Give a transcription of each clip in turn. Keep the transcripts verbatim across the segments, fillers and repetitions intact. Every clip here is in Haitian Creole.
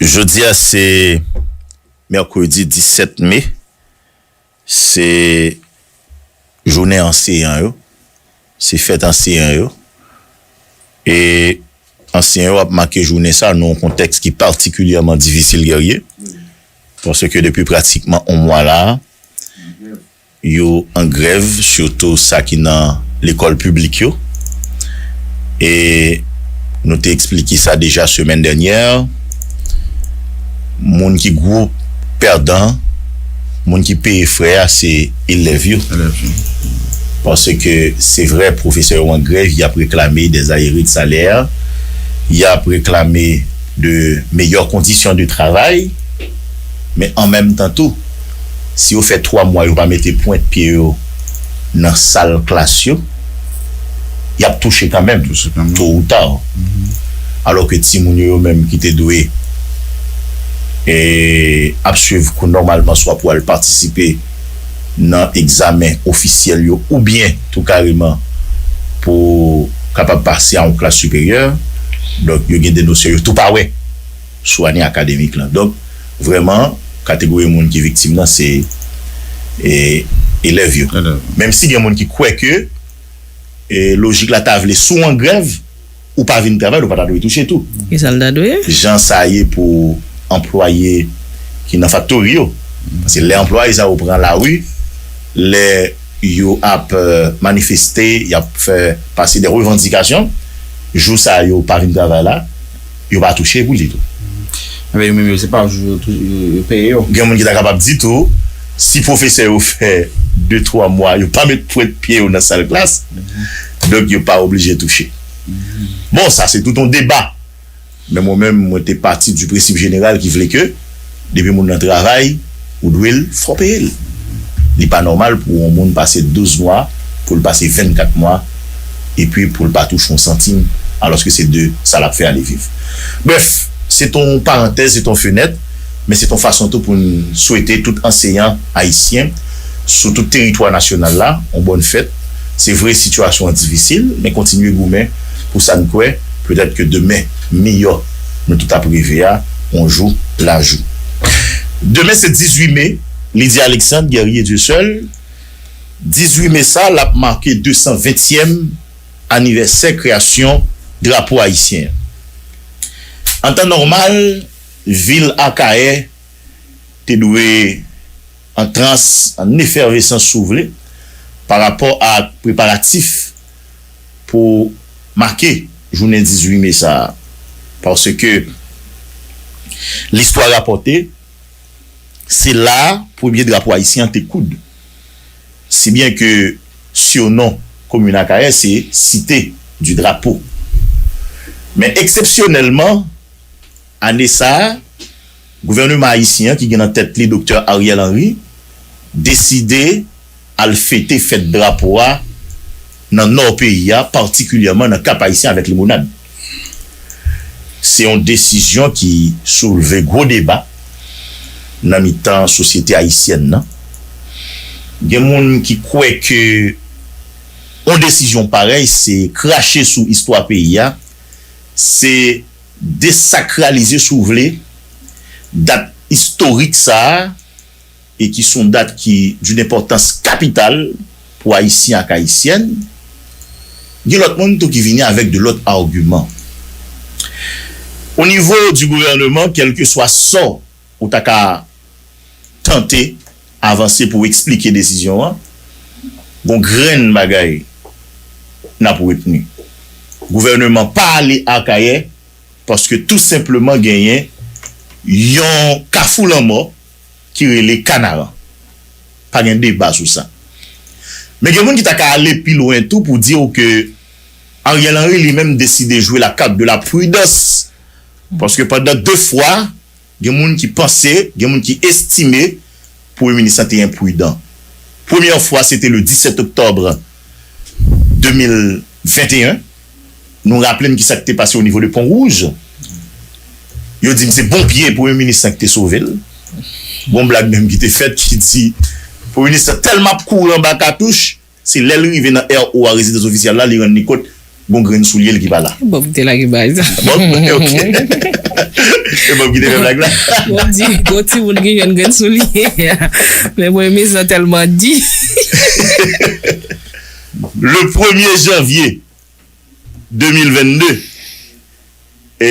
Jodi a se mèkredi disèt me, se jounen anseyan yo, se fèt anseyan yo. E anseyan yo ap make jounen sa nan yon kontèks ki patikilyèman difisil, Guerrier, paske depi pratikman yon mwa la, yo an grèv, sitou sa ki nan lekòl piblik yo. E nou te eksplike sa deja semèn dènyè. Moun ki gwo pèdan, moun ki peye frè a, se elèv yo. Elèv yo. Paske se vrè, pwofesè yo an grèv, y ap reklame des arriérés de salaire, y ap reklame de meilleures conditions de travail, men an menm tan tou, si yo fè twa mwa yo pa mete pwent pye yo nan sal klas yo, y ap touche kanmenm, to ou ta. Alò ke timoun yo, yo menm ki te dwe, e, ap swiv kou nòmalman, swa pou al patisipe nan egzamen ofisyèl yo, oubyen tou kareman pou kapab pase a yon klas siperyè. Donk, yo gen de nosyon yo tou pa wè sou ane akademik lan. Donk, vrèman, kategori moun ki viktim nan, se, e, elèv yo. Elèv. Menm si gen moun ki kwè ke, e, lojik la ta vle, si w an grèv, ou pa vin travay, ou pa ta dwe touche tou. E sa l ta dwe? Jan sa ye pou anplwaye ki nan faktori yo. Paske lè anplwaye sa yo pran lari, lè yo ap, e, manifeste, y ap fè pase de revandikasyon, jou sa yo pa vin travay la, yo pa touche pou li tou. Enben, yo menm yo, se pa jou yo tou-, yo, yo peye yo. Gen moun ki ta kapab di tou, si pwofesè yo fè de, twa mwa, yo pa met pwent pye yo nan sal klas, donk yo pa oblije touche. Bon, sa se tout yon deba. Men mwen menm, mwen te pati du prensip jeneral ki vle ke depi moun nan travay, ou dwe l, fò w peye l. Li pa nòmal pou yon moun pase douz mwa, pou l pase vennkat mwa, epi pou l pa touche yon santim, alòske se de sa l ap fè a li viv. Brèf, se t on parantèz, se t on fenèt, men se t on fason tou pou n swete tout anseyan ayisyen sou tout teritwa nasyonal la, yon bòn fèt. Se vre, sitiyasyon an difisil, men kontinye goumen pou sa n kwè, petèt ke demen miyò, nou tout ap reve a, yon jou lajou. Demen se dizuit me, Lydia Alexandre, Guerrier Dieuseul. Dizuit me sa, l ap make de san ventyèm anivèsè kreyasyon drapo ayisyen an. An tan nòmal, vil Akayè te dwe an trans, an efèvesans, si w vle, pa rapò ak preparatif pou make jounen dizuit me sa a. Paske listwa rapòte, se la a premye drapo ayisyen an te koud. Si byen ke sinon komin Akayè se Cité du Drapeau. Men eksepsyonèlman, ane sa a, gouvènman ayisyen an ki gen nan tèt li Doktè Ariel Henry deside al fete fèt drapo a nan nò peyi a, patikilyèman nan Kap Ayisyen avèk Limonad. Se yon desizyon ki soulve gwo deba nan mitan sosyete ayisyèn nan. Gen moun ki kwè ke yon desizyon parèy se krache sou istwa peyi a, se desakralize, si w vle, dat istorik sa a, e ki se yon dat ki d'une importance capitale pou Ayisyen ak Ayisyèn. Gen lòt moun tou ki vini avèk de lòt agiman. O nivo di gouvènman, kèlkeswa sa w ta ka tante avanse pou eksplike desizyon an, gon grenn bagay n ap retni. Gouvènman pa ale Akayè paske tou senpleman genyen yon kafou lanmò ki rele Kanaran. Pa gen deba sou sa. Men gen moun ki ta ka ale pi lwen tou pou di w ke Ariel Henry li menm deside jwe la carte de la prudence. Paske pandan de fwa, gen moun ki panse, gen moun ki estime premye minis lan te enpridan. Premyè fwa, se te le disèt oktòb de mil venteyen. Nou raple n ki sa k te pase o nivo de Pon Wouj. Yo di m se bon pye premye minis lan ki te sove l. Gon blag menm ki te fèt ki di premye minis lan tèlman ap kouri anba katouch, se lè l rive nan R O a, rezidans ofisyèl la, li rann li kont Gon grenn soulye l ki pa la. Bob te lage bay sa. Bob, ok. E Bob ki te fè blag la. Bob di, gon timoun ki jwenn grenn soulye. Men premye minis lan tèlman di. Le premye janvye de mil vennde, e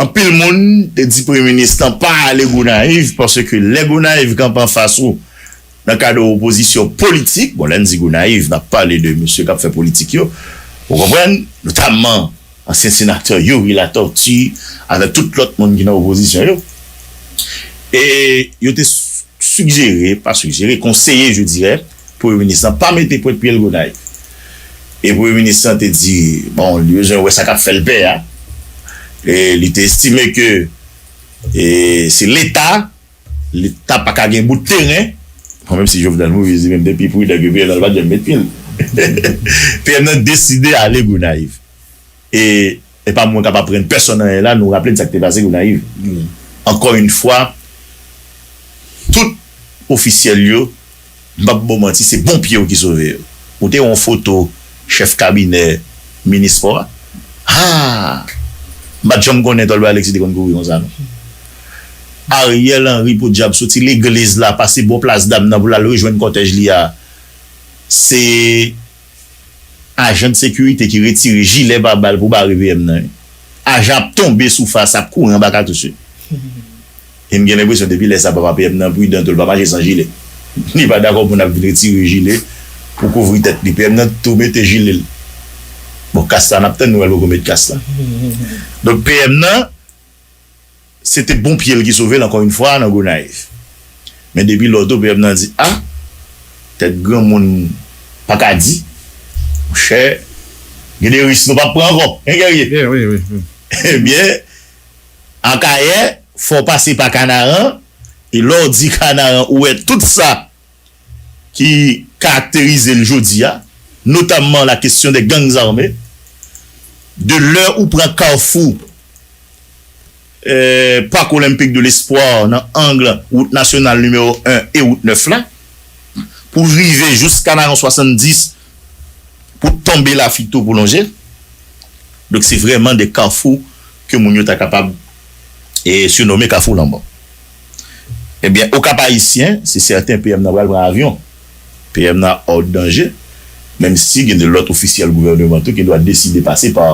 anpil moun te di premye minis lan pa ale Gonayiv, paske lè Gonayiv kanpe anfas ou nan kad yon opozisyon politik, bon, lè n di Gonayiv, n ap pale de mesye k ap fè politik yo, ou konprann, notamman ansyen senatè Youri Latortue, avèk tout lòt moun ki nan opozisyon yo. E yo te s- sigjere, pa sigjere, konseye, je dirais, premye minis lan pa mete pwent pye l Gonayiv. E premye minis lan te di, bon, li bezwen wè sa k ap fè l pè a. E li te estime ke, e, se Leta, Leta pa ka gen bout teren. Bon, menm si Jovenel Moïse li menm te pi pridan ke P M nan, li pa t janm met pye l. P M nan deside ale Gonayiv. E, e pa mwen k ap aprann pèsonn anyen la, nou raple n sa k te pase Gonayiv. Ankò yon fwa, tout ofisyèl yo, m p ap ba w manti, se bon pye yo ki sove yo. Ou te wè yon foto chèf kabinè minis spò a? Ha! M pa t janm konnen Tolbert Alexis te konn kouri konsa, non. Ariel Henry, podyab, soti legliz la, pase bò Plas Dam nan pou l al rejwenn kòtèj li a. Se ajan de sekirite ki retire jilè pa bal pou bare P M nan. Ajan ap tonbe sou fas, ap kouri anba katouch yo. E m gen lenpresyon depi lè sa papa P M nan pridan tou, l pa mache san jile. Li pa dakò pou n ap vin retire jile pou kouvri tèt li. P M nan tou mete jile l. Bon, kas la n ap tann nou wè l poko met kas la. Donk P M nan, se te bon pye l ki sove l ankò yon fwa nan Gonayiv. Men depi lò tou, P M nan di, a, tèt granmoun pa ka di. Monchè, gen de risk nou p ap pran ankò. Hein, Guerrier? Wi, wi, wi. Ebyen, Akayè, fò w pase pa Kanaran, e lè w di Kanaran, ou wè tout sa ki karakterize l jodi a, notamman la question des gangs armés, de lè ou pran kafou, eh, Parc Olympique de l'Espoir, nan ang wout nasyonal nimewo en e wout nèf la, pou rive jis Kanaran swasanndis, pou tonbe Lafito pou lonje. Donk, se vrèman de kafou ke moun yo ta kapab, e, sirnome kafou lanmò. Ebyen, Okap Ayisyen, se sèten P M nan pral pran avyon. P M nan hors de danger, menm si gen de lòt ofisyèl gouvèneman tou ki dwa deside pase pa,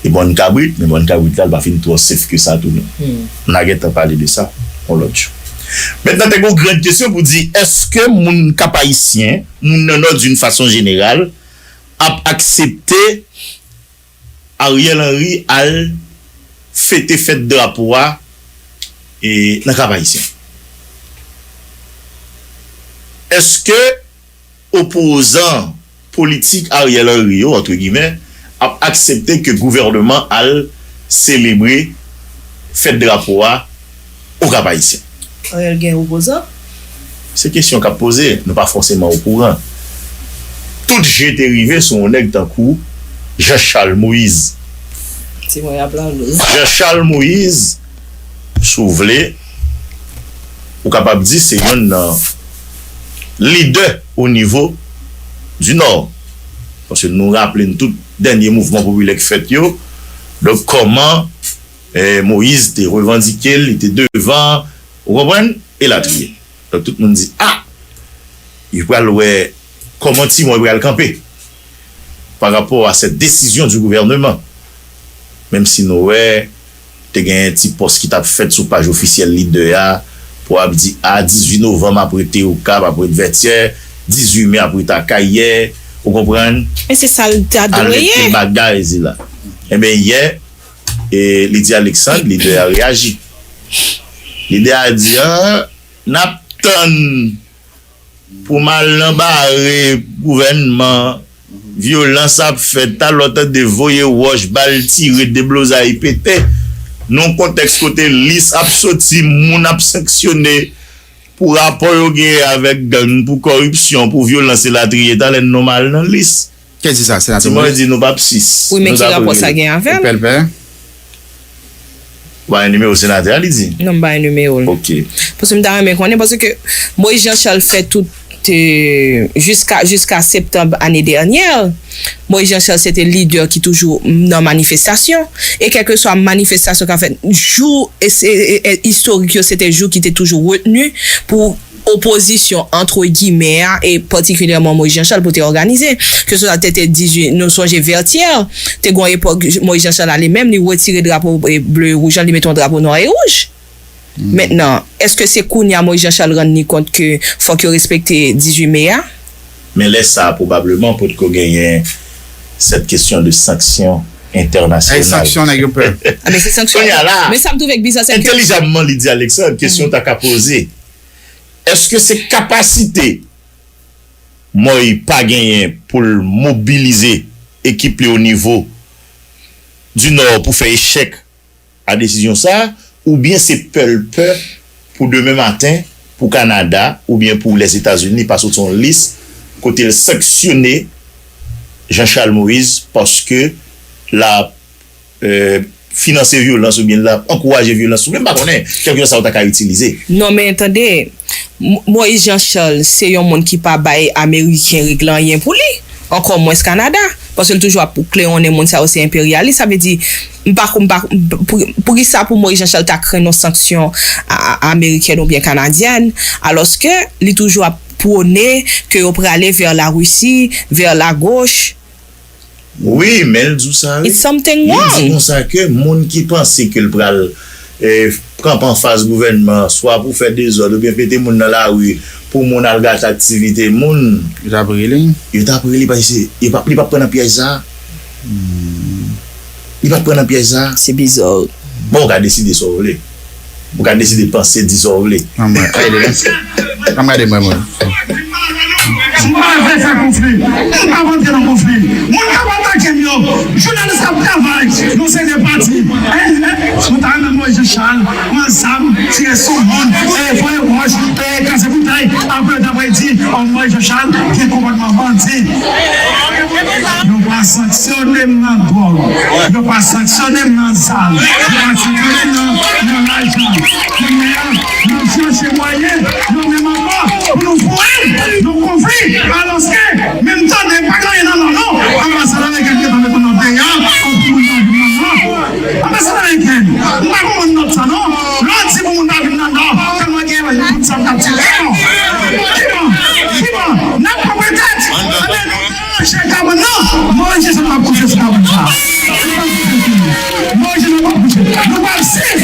e, Bòn Kabrit, men Bòn Kabrit la, l pa fin twò safe ke sa tou non. Hmm. N a gentan pale de sa yon lòt jou. Mentnan, te gen yon gran kesyon pou di, èske moun Kap Ayisyen, moun nan Nò, d'une façon générale, ap aksepte Ariel Henry al fete fèt drapo a, e, nan Kap Ayisyen? Èske opozan politik Ariel Henry yo, entre guillemets, ap aksepte ke gouvènman al selebre fèt drapo a Okap Ayisyen? Ariel gen opozan? Se kesyon k ap poze, nou pa fòseman okouran. Tout je te rive sou yon nèg tankou Jean Charles Moïse. Ti mwen ap la lou. Jean Charles Moïse, si w vle, ou kapab di se yonn nan lidè o nivo di Nò. Paske nou raple n tout dènye mouvman popilè k fèt yo. Donk, kòman, eh, Moïse te revandike l, li te devan, ou konprann? Elatriye. Donk, tout moun di, a, yo pral wè kòman Ti Mòn pral kanpe pa rapò a cette décision du gouvernement. Menm si nou wè, te gen ti pòs ki t ap fèt sou paj ofisyèl lidè a, pou ap di, a, dizuit novanm ap rete Okap, ap rete Vètyè, dizuit me ap rete Akayè, ou konprann? Men se sa l ta dwe ye. Al rete bagay, se la. Enben, yè, e, Lydia Alexandre, lidè a reyaji. Lidè a di, a, n ap tann pou m al nan bare gouvènman, vyolans ap fèt, talè w tande voye wòch, bal tire, deblozay pete, nan yon kontèks kote lis ap soti, moun ap sanksyone pou rapò yo genyen avèk gang, pou kòripsyon, pou vyolans elatriye, talè n nonm al nan lis. Kè di sa, senatè Ti Mòn Moïse? Di nou p ap sis. Wi, men ki rapò sa gen avè l? Pèlpè. Ou pa gen nimewo senatè a, li di? Non, m pa gen nimewo l. Ok. Paske m ta renmen konnen, paske Moïse Jean Charles fè tout e, jiska, jiska septanm ane dènyè, Moïse Jean Charles se te lidè ki toujou nan manifestasyon. E kèlkeswa manifestasyon k ap fèt, jou e, e, e, e, istorik yo, se te jou ki te toujou retni pou opozisyon, antre gimè, a, e patikilyèman Moïse Jean Charles pou te òganize. Ke se swa te, te dizuit, nou sonje Vètyè, te gon epòk, Moïse Jean Charles ale menm, li retire drapo, e, ble, wouj la, li mete yon drapo nwa e wouj. Mentnan, èske se kounye a Moïse Jean Charles rann li kont ke fòk yo respekte dizuit me a? Men lè sa a, pwobableman, potko genyen cette question de sanction internationale. Ay, sanksyon, nèg yo pè. Ah, men se sanksyon. Kounye a la, Men sa m twouve k bizar, se ke entèlijamman, li di Alexandre, kesyon ta ka poze, èske se kapasite Moy pa genyen pou l mobilize ekip li o nivo di Nò pou fè echèk a desizyon sa a, oubyen se pè l pè pou demen maten, pou Kanada, oubyen pou Lèzetazini, pa sot yon lis kote l sanksyone Jean Charles Moïse paske l ap, e, finanse vyolans oubyen l ap ankouraje vyolans tou, men m pa konnen, kèlkeswa sa yo ta ka itilize. Non, men tande, M- Moïse Jean Charles se yon moun ki pa bay Ameriken regle anyen pou li, ankò mwens Kanada, paske l toujou ap klewonnen moun sa yo se enperyalis, sa vle di, m pa, m pa, pou, poukisa pou Moïse Jean Charles ta krenn yon sanksyon a- a- amerikèn oubyen kanadyèn, alòske li toujou ap pwone ke yo prale vè Larisi, vè lagoch. Wi, men l di w sa, wi. It's something Li di wrong. Konsa ke moun ki panse ke l pral, e, kanpe anfas gouvènman, swa pou fè dezòd oubyen mete moun nan lari, pou moun al gate aktivite moun, Yo t ap rele. Yo t ap rele paske se- yo p ap- li p ap pran nan pyèj sa a. Li p ap pran nan pyèj sa a. Se bizar. Bon, ou ka deside sa w vle. Ou ka deside panse, di sa w vle. Ann mwen, ede mwen. Ann mwen, ede mwen, mwen. M pa vle fè konfli. M p ap antre nan konfli. Moun k ap atake m yo, jounalis k ap travay nan se de pati. Mwen ta renmen Moïse Jean Charles pran zam, tire sou moun, e, voye wòch, e, kraze boutèy. Apre, yo ta pral di, o, Moïse Jean Charles gen konpòtman bandi. Yo pa sanksyone m nan dwòg. Yo pa sanksyone m nan zam. Yo pa sanksyone m nan, nan lajan. Kounye a, nou chèche mwayen, nou menm ankò, pou nou foure m nan konfli. Alòske, men m tande, pa gen anyen nan lò, non. Anbasad amerikèn gentan mete nòt deyò, pou moun pa vin nan nò. Anbasad amerikèn, m pa konprann nòt sa, non. Lè w di pou moun pa vin nan nò, tèlman gen moun sa k ap tire. Bon, ki bon, ki bon, n ap pran pwetèks. Anben, nou ranje kabann nan, manje sa n ap kouche sou kabann sa. Manje n ap kouche. Nou p ap swiv,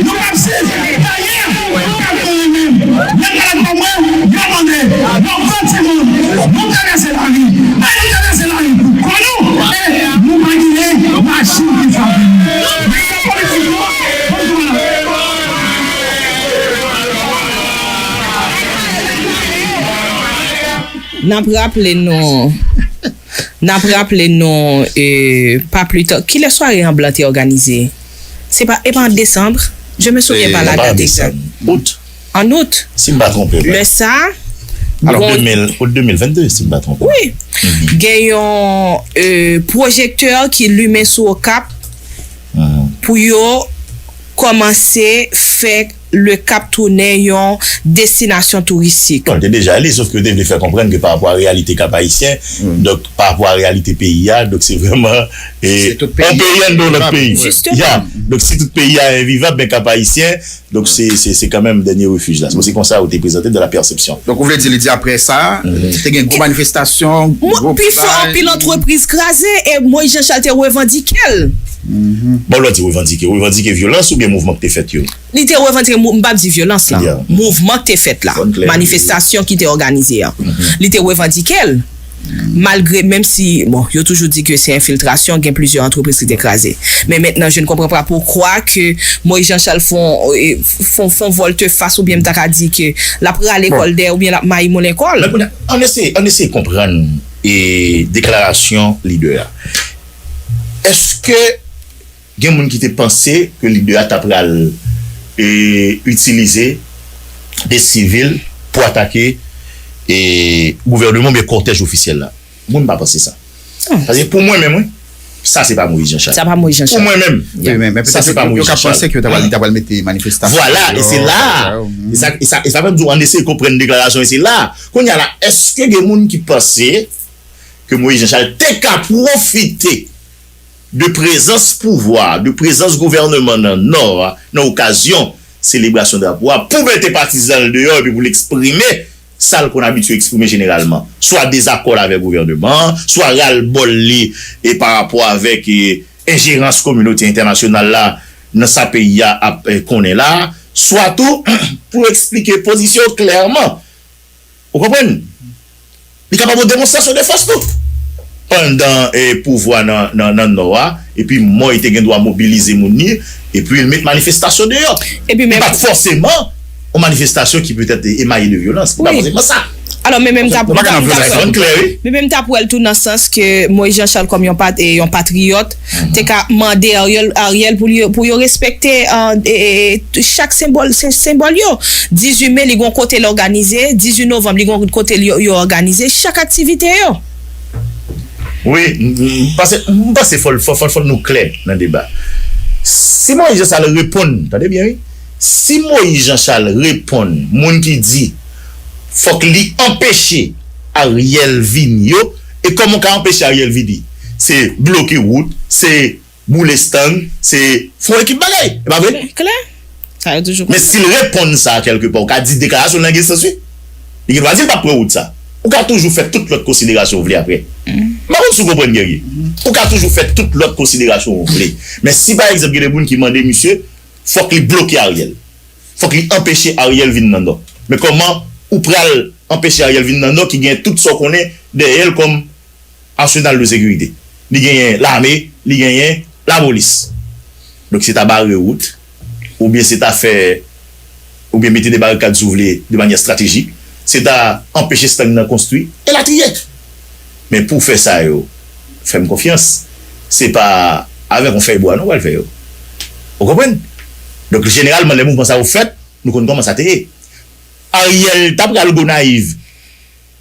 nou p ap swiv. Dayè, nou p ap konnen menm. Lè malad pa mwen, yo mande, yo pran timoun, nou travèse lari. Bay nou travèse lari pou kò nou, e nou pa genyen machin ki frape nou. Politik nou, politik nou. N ap raple nou, n ap raple nou, e, pa pli ta, kilè sware an blan te òganize? Se pa, e pa an desanm? Je me souviens pas la date exacte. Out. An out. Si m pa twonpe m. Lè sa, Alò, gon- de mil, out de mil vennde, si m pa twonpe m. Wi. Gen yon, e, pwojektè ki limen sou Okap pou yo kòmanse fè Le Cap tounen yon destinasyon touristik. Bon, li te deja li, sof ke yo te vle fè konprann ke pa rapò a reyalite Kap Ayisyen, donk pa rapò a reyalite peyi a, donk se vrèman, e, Si tout peyi yon peyi anndan yon lòt a peyi. Jisteman. Ya, donk si tout peyi a envivab, men Kap Ayisyen, donk se, se, se kanmenm dènye refij la. Se konsa yo te prezante dan la pèsepsyon. Donk, ou vle di, li di apre sa, te gen gwo manifestasyon, Mwen, gwo pi fò bagay. Anpil antrepriz kraze e Moïse Jean Charles te revandike l. Bon, lè w di revandike, revandike vyolans oubyen mouvman ki te fèt yo? Li te revandike, mou- m p ap di vyolans lan. Yeah. Mouvman ki te fèt la. Fòn klè. Manifestasyon ki te òganize a. Li te revandike l. Malgre, menm si, bon, yo toujou di ke se enfiltrasyon, gen plizyè antrepriz ki te kraze. Men mentnan, je ne comprends pas pourquoi ke Moïse Jean Charles fon, e, fon, fon volte fas oubyen m ta ka di ke l ap rale kò l dèyè oubyen l ap mayi moulen kò l. Men kounye a, ann eseye, ann eseye konprann e deklarasyon lidè a. Èske gen moun ki te panse ke lidè a ta pral e, itilize de sivil pou atake e, gouvèneman oubyen kòtèj ofisyèl la? Moun pa panse sa. Paske pou mwen menm, wi, Sa se pa Moïse Jean Charles. Sa pa Moïse Jean Charles. Pou mwen menm. Sa se pa Moïse Jean Charles. Yo ka panse ke yo ta pral li ta pral mete manifestasyon. Vwala, e se la. E sa e sa e sa fè m di w an eseye konprann deklarasyon e se la. Kounye a la, èske gen moun ki panse ke Moïse Jean Charles te ka pwofite de prezans pouvwa, de prezans gouvènman nan Nò a, nan okazyon selebrasyon drapo a, pou mete patizan l deyò epi pou l eksprime sa l konn abitye eksprime jeneralman, swa dezakò l avèk gouvènman an, swa ralbòl li e pa rapò avèk e, enjerans kominote entènasyonal la nan sa peyi a ap e, konnen la, swa tou pou eksplike pozisyon l klèman. Ou konprann? Li kapab yon demonstrasyon de fòs tou. Pandan e, pouvwa nan, nan, nan Nò a, epi Mòy te gen dwa mobilize moun li, epi l met manifestasyon deyò. Epi menm. Li pa t fòseman yon manifestasyon ki petèt emaye de vyolans. Li pa fòseman sa. Alò, men menm ta Sa konn klè, wi. Men menm ta pwèl tou nan sans ke Moïse Jean Charles kòm yon, pat, e, yon patriyòt, te ka mande Ariel, Ariel pou, li, pou yo respekte e, e, chak senbòl, sen, senbòl yo. Dizuit me, li gon kote l òganize, dizuit novanm, li gon kote l yo, yo òganize, chak aktivite yo. Wi, m panse m panse fò fò fò fò nou klè nan deba. Si Moïse Jean Charles reponn, tande byen wi, si Moïse Jean Charles reponn moun ki di fòk li anpeche Ariel vini yo, e kòman w ka anpeche Ariel vini? Se bloke wout, se boule stang, se fè yon ekip bagay, e pa vre? Klè. Sa yo toujou Men si l reponn sa kèlkepa, ou ka di deklarasyon l nan gen sans wi. Li gen dwa di l p ap pran wout sa. Ou ka toujou fè tout lòt konsiderasyon ou vle apre. M pa konn si w konprann Guerrier. Ou ka toujou fè tout lòt konsiderasyon ou vle. Men si pa egzanp gen de moun ki mande misye, fòk li bloke Ariel. Fòk li anpeche Ariel vin nan Nò. Men kòman ou pral anpeche Ariel vin nan Nò ki gen tout sa w konnen dèyè l kòm asenal de sekirite. Li genyen lame, li genyen lapolis. Donk se ta bare wout, oubyen se ta fè, oubyen mete de barikad si w vle, de manyè estratejik, se ta anpeche stang nan konstwi, elatriye. Men pou fè sa yo, fè m konfyans, se pa avèk yon fèy bwa non w pral fè yo. Ou konprann? Donk jeneralman lè mouvman sa yo fèt, nou konn kòman sa te ye. Ariel ta pral Gonayiv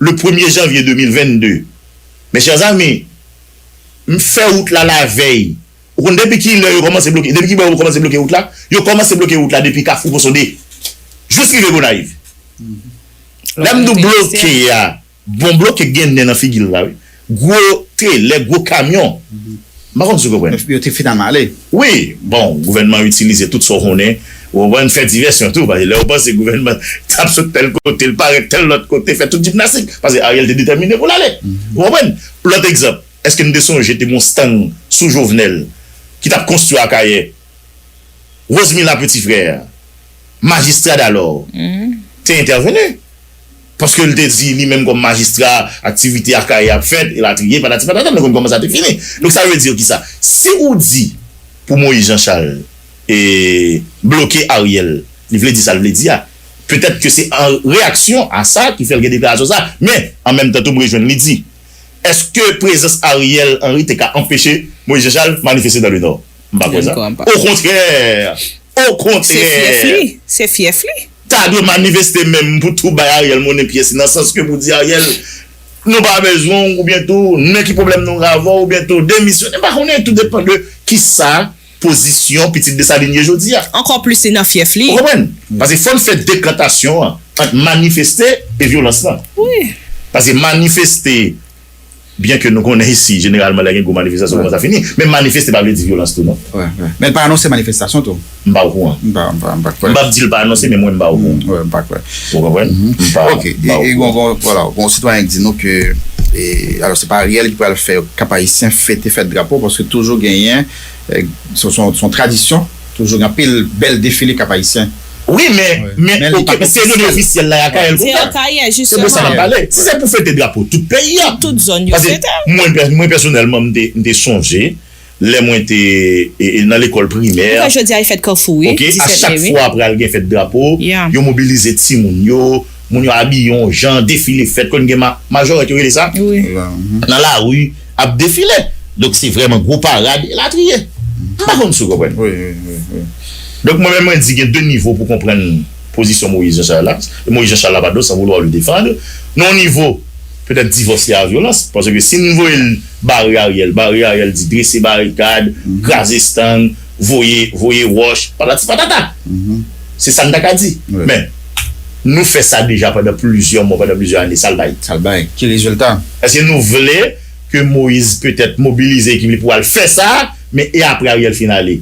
le premye janvye de mil vennde. Mes chers amis, m fè wout la lavèy. Ou konn depi ki lè yo kòmanse bloke, depi ki bò yo kòmanse bloke wout la? Yo kòmanse bloke wout la depi Kafou Pon Sonde jis rive Gonayiv. Lè m di w bloke a, bon bloke gen nen nan figi l la wi. Gwo trelè, gwo kamyon. M pa konn si w konprann. Yo te finalman ale. Wi, bon, gouvènman an itilize tout sa w konnen. Ou konprann, fè divèsyon tou. Paske lè w panse gouvènman t ap sot tèl kote, l parèt tèl lòt kote, fè tout jimnastik. Paske Ariel te detèmine pou l ale. Ou konprann? Lòt egzanp, èske n te sonje te gen yon stang sou Jovenel ki t ap konstwi Akayè? Rosemila Petit Frère, majistra dalò, te entèveni. Paske l te di li menm kòm majistra, aktivite Akayè ap fèt, elatriye, patati patata, nou konn kòman sa te fini. Donk sa vle di kisa? Si ou di pou Moïse Jean Charles e bloke Ariel, li vle di sa l vle di a. Petèt ke se an reyaksyon a sa ki fè l gen deklarasyon sa. Men, an menm tan tou, m rejwenn li di, èske prezans Ariel Henry te ka anpeche Moïse Jean Charles manifeste dans le Nord? M pa kwè sa. Okontrè! Se fyèf li. Se fyèf li. Ta dwe manifeste menm pou tou bay Ariel monnen pyès li, nan sans ke pou di Ariel, nou pa bezwen w, oubyen tou, men ki pwoblèm nou gen avè w, oubyen tou, demisyone, m pa konnen, tout depann de kisa pozisyon pitit Desalin ye jodi a. Ankò plis li nan fyèf li. Ou konprann? Paske fò n fè dekantasyon an ant manifeste e vyolans lan. Wi. Paske manifeste, byen ke nou konnen isi, jeneralman, lè gen gwo manifestasyon, kòman sa fini. Men manifeste pa vle di vyolans tou, non. Wi, wi. Men l pa anonse manifestasyon tou. M pa okouran. M pa, m pa, m pa kwè. M p ap di l pa anonse, men mwen, m pa okouran. Wi, m pa kwè. Ou konprann? M pa, Ok. E, e gon, gon, vwala, gon sitwayen ki di nou ke, e, alò, se pa Ariel ki pral fè Kap Ayisyen fete fèt drapo, paske toujou genyen, e, se, se, se yon tradisyon, toujou gen anpil bèl defile Kap Ayisyen. Wi, men, men, men li oke, pa men seremoni ofisyèl la, e Akayè l pou fèt. Se pou sa m ap pale. Si se pou fete drapo tout peyi a. Tout zòn yo fete. Paske mwen, mwen pèsonèlman, m te, m te sonje, lè mwen te e, e, nan lekòl primè. Ou wè jodi a e fèt Kafou, wi. Oke, a chak fwa pral gen fèt drapo, yo mobilize timoun yo, moun yo abiye yon jan, defile fèt, konn gen ma, majorèt yo rele sa? Wi. Nan lari, ap defile. Donk se vrèman gwo parad, elatriye. M pa konn si w konprann. Wi, wi, wi, wi. Donk mwen menm mwen di gen de nivo pou konprann pozisyon Moïse Jean Charles la. Moïse Jean Charles la, padon, sans vouloir le défendre. Nan yon nivo, petèt divòs li a vyolans. Paske si n voye l bare Ariel, bare Ariel di drese barikad, kraze stand, voye, voye wòch, patati patata. Se sa n ta ka di. Men, nou fè sa deja pandan plizyè mwa, pandan plizyè ane, sa l bay. Sa l bay. Ki rezilta? Èske nou vle ke Moyiz petèt mobilize ekip li pou al fè sa, men e apre Ariel fin ale?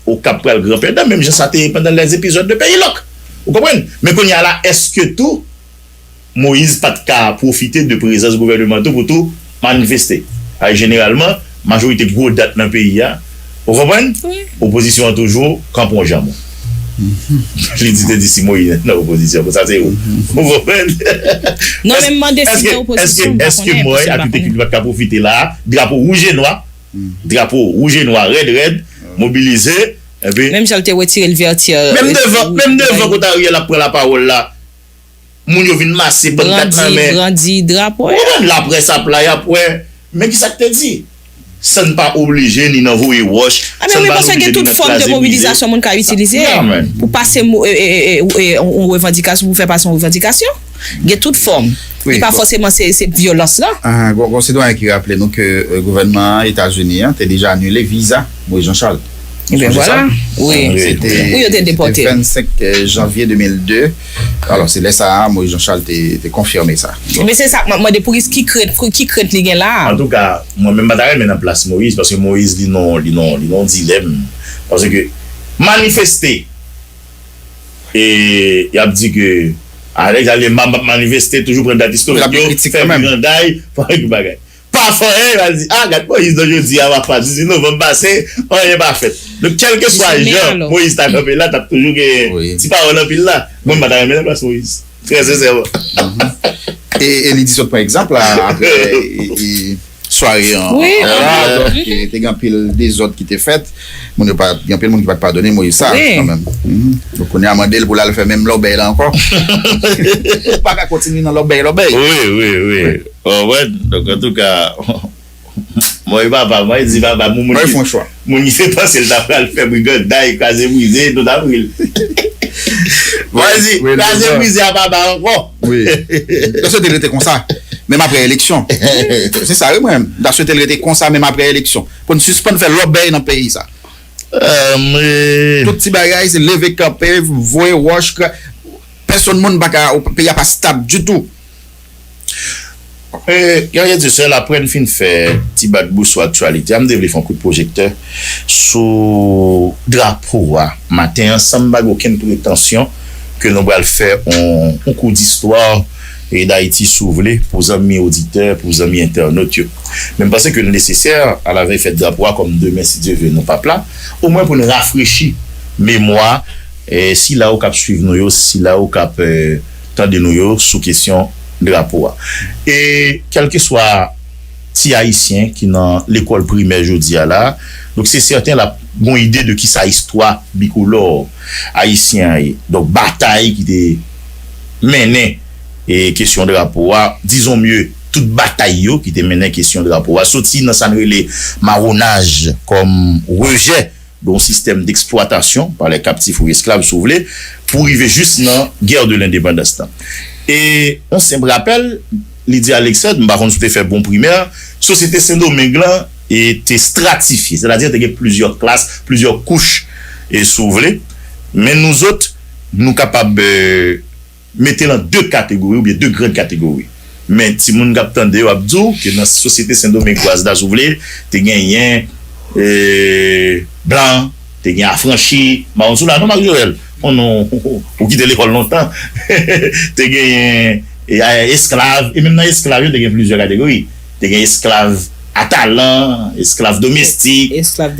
Okap pral gran pèdan, menm jan sa te ye pandan lèzepizòd de Peyi Lòk. Ou konprann? Men kounye a la, èske tou Moyiz pa t ka pwofite de prezans gouvènman tou pou tou manifeste? Ay, jeneralman, majorite gwo dat nan peyi a, ou konprann? Wi. Opozisyon an toujou kanpe yon janm. Li di te di si Moyiz nan opozisyon, konsa se ou. Ou konprann? Non, men m mande si nan opozisyon, m pa konnen, paske m pa konnen. Èske Moyiz ak tout ekip li pa t ka pwofite la, drapo wouj e nwa, drapo wouj e nwa rèd rèd, mobilize, epi menm jan l te retire l vèti, menm devan, menm devan kote Ariel ap pran lapawòl la, moun yo vin mase pannkat nan men. Brandi drapo a. Ou konprann? Laprès ap la, y ap wè. Men kisa k te di? Sa n pa oblije ni nan voye wòch, sa n pa oblije ni nan kraze brize. Sa, sa, sa. Pou pase mo- e- e- e- e- e- yon revandikasyon, pou fè pase yon revandikasyon, gen tout fòm. Li pa fòseman se se vyolans lan. Ah, gon, gon sitwayen ki raple nou ke, euh, gouvènman Etazini an te deja anile viza Moïse Jean Charles. Ebyen vwala. Wi. Wi, yo te depòte l. Se te vennsenk janvye de mil de. Alò, se lè sa a, Moïse Jean Charles te, te konfime sa. Men se sa k m ap mande, pou ki, ki krent, pou ki krent li gen la a? Antouka, mwen menm m pa ta renmen nan plas Moïse, paske Moïse li nan, li nan, li nan yon dilèm. Paske manifeste, e y ap di ke Alex ale m ap manifeste, toujou pran dat istorik yo, fè briganday, fè bagay. Pa fè anyen, va di, ah, gad Moïse nan jodi a, papa, dizuit novanm pase, anyen pa fèt. Donk, kèlkeswa jan Moïse ta kanpe la, t ap toujou gen ti pawòl anpil la. Mwen, m pa ta renmen nan plas Moïse. Trè sensèman. E, e li di sot pran egzanp la, apre, e, e, sware an, an la, donk, e, te gen anpil dezòd ki te fèt. Moun yo pa, gen anpil moun ki pa t padone Moïse sa, kanmenm. Donk, kounye a, mande l pou l al fè menm lòbèy la ankò. Ou pa ka kontinye nan lòbèy, lòbèy. Wi, wi, wi. Ou konprann? Donk, antouka, mwen, papa, mwen, di papa, moun, moun ki, moun ki te panse l ta pral fè briganday, kraze brize, nou t ap ri l. Mwen di, kraze brize a papa ankò. Wi. N ta swete l rete konsa. Menm apre eleksyon. Se sa, wi, mwen. N ta swete l rete konsa, menm apre eleksyon. Pou n sispann fè lòbèy nan peyi sa. Tout ti bagay, se leve kanpe, voye wòch, kra-, pèsonn moun pa ka, peyi a pa stab ditou. E, Guerrier Dieuseul, apre n fin fè ti bat bouch sou aktyalite a, m te vle fè yon kout pwojektè sou drapo a maten an, san m pa gen okenn pretansyon ke nou pral fè yon, yon kou distwa e Dayiti, si w vle, pou zanmi oditè, pou zanmi entènot yo. Men m panse ke l nesesè, alavèy fèt drapo a, kòm demen, si Dye vle, nou p ap la, omwen pou n rafrechi memwa, e, sila yo k ap swiv nou yo, sila yo k ap, e, tande nou yo sou kesyon drapo a. E kèlkeswa ti Ayisyen ki nan lekòl primè jodi a la, donk se sèten l ap gon ide de kisa istwa bikolò ayisyen an ye. Donk batay ki te mennen e kesyon drapo a, dizon mye, tout batay yo ki te mennen kesyon drapo a, soti nan sa n rele mawonaj kòm rejè de yon sistèm d'exploitation par les captifs ou esclaves, si w vle, pou rive jis nan guerre de l'indépendance lan. E yon senp rapèl, Lydia Alexandre, m pa konn si w te fè bon primè, sosyete Sendomeng lan, e, te stratifye, sètadi te gen plizyè klas, plizyè kouch, e, si w vle. Men nou zòt, nou kapab, e, mete l an de kategori oubyen de gran kategori. Men timoun k ap tande yo ap di w ke nan sosyete sendomengwaz la, si w vle, te genyen, e, blan, te gen afranchi, m pa konn si w la non, Marc Joël, oh non, ou kite lekòl lontan, te genyen, e, esklav, e menm nan esklav yo, te gen plizyè kategori. Te gen esklav a talan, esklav domestik, esklav